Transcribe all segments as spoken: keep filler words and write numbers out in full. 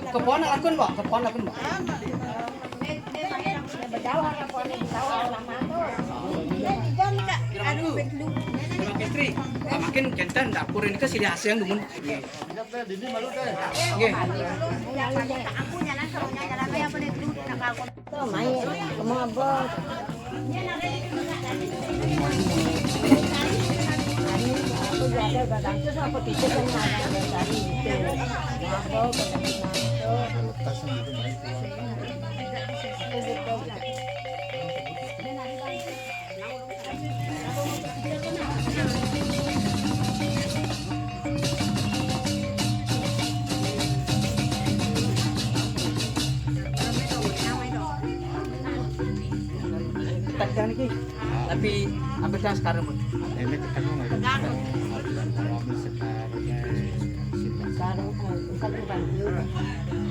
Kepoan akun, Mbok, kepoan akun, Mbok. Aduh, Mbok Istri, makin kenten dapur ini ke silih asing dumun. Nggih. Tekan iki. Tapi hampir dah sekarang, Bu. Ini ketemu nggak? Sekarang, eh, sekarang, eh,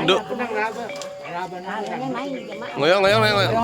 Duk. Ngoyong, ngoyong, ngoyong, ngoyong.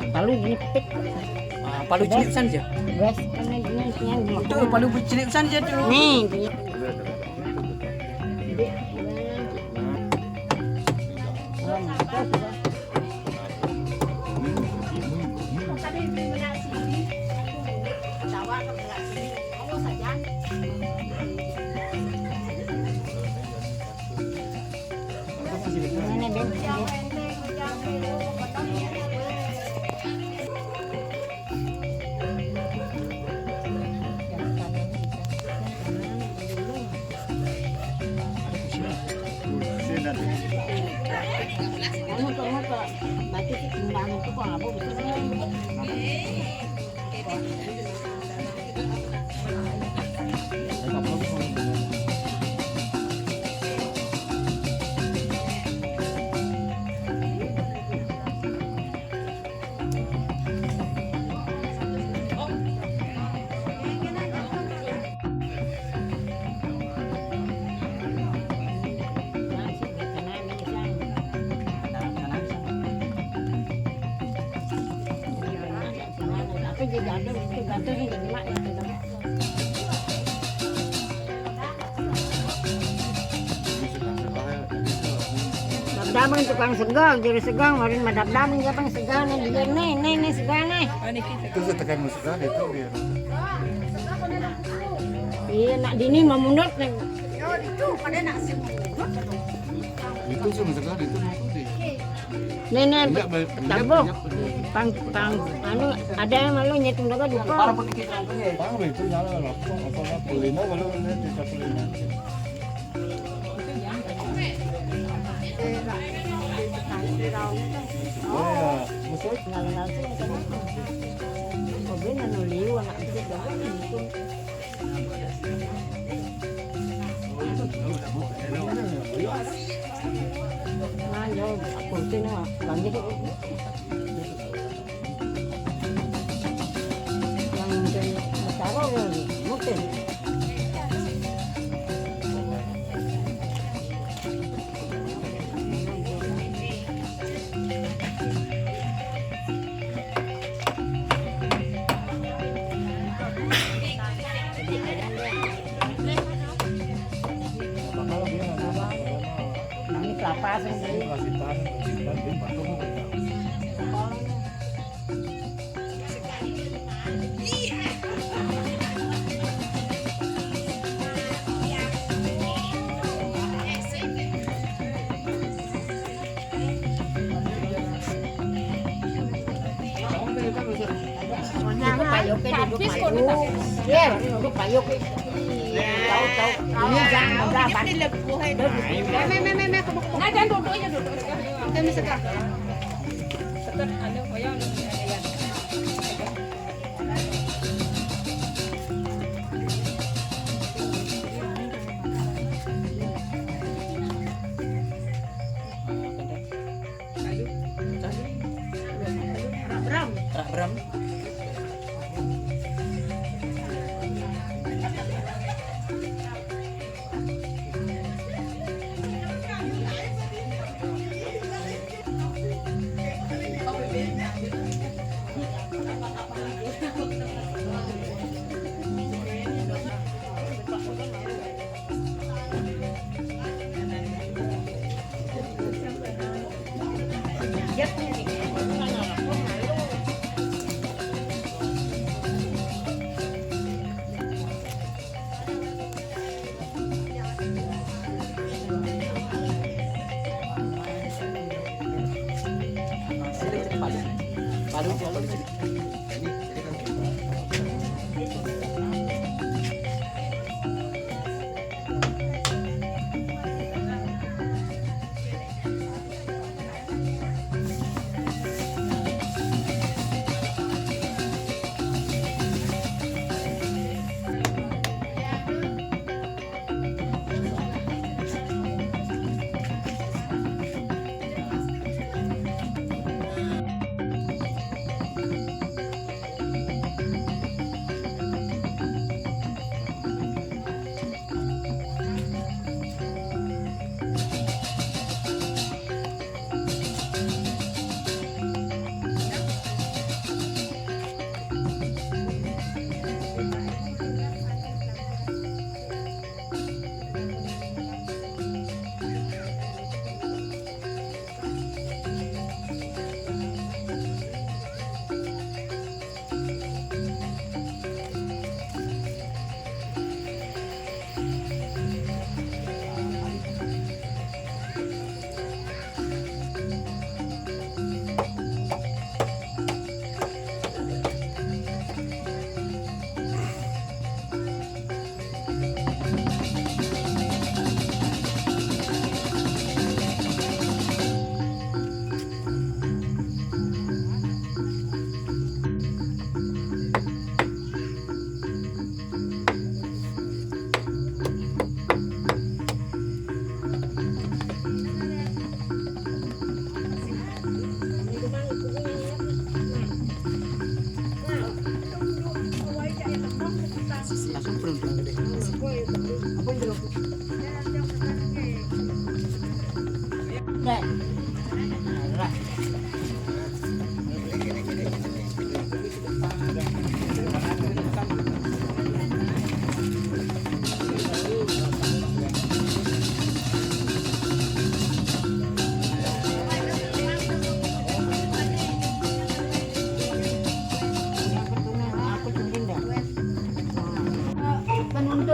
Palu ini. Ah, palu cilik pisan aja. Tuh, palu cilik pisan aja tuh. Nih. Damang tukang sego, juru sego, marin madap damang japang sego nih, dia nih, nih, nih sego nih. Itu setekan musik itu dia. Iya, nak dini mamundut nih. Itu sih musik itu mau tuh. Nih, nih, tabuh. Pang, pang, anu, ada yang malu nyetung daga duka. Pang itu nyala lah. Apa, apa, kulino kalau ini tidak kulino. Ini kelapa sih. Duduk payung ke, duduk payung. Ya, duduk payung ke. Tahu, tahu. Ini jangan berapa. Nah, jangan duduk aja, duduk. Kita mesti segar. Tetap ada koyong. Rak beram.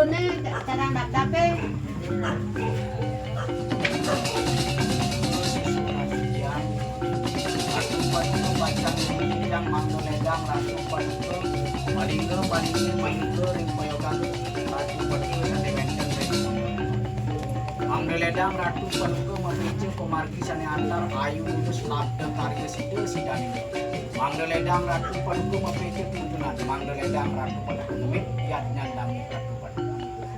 Né cara dapdapé. Ratu Paduka bacang yang Mangda Ledang Ratu Paduka, palingga, palingga, palingga ring payogan Ratu Paduka sané wénten ring Mangda Ledang Ratu Paduka mapaica pamargi sané antar ayu lurus labda karya sida sidaning. Mangda Ledang Ratu Paduka mapaica tuntunan, Mangda Ledang Ratu Paduka ngemit yadnyan dami Ratu Paduka.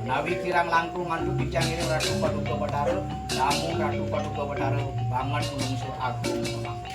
Menawi kirang langkung antuk titiang ngiring Ratu Paduka Batara, namung Ratu Paduka Batara banget lungsur agung pamangku.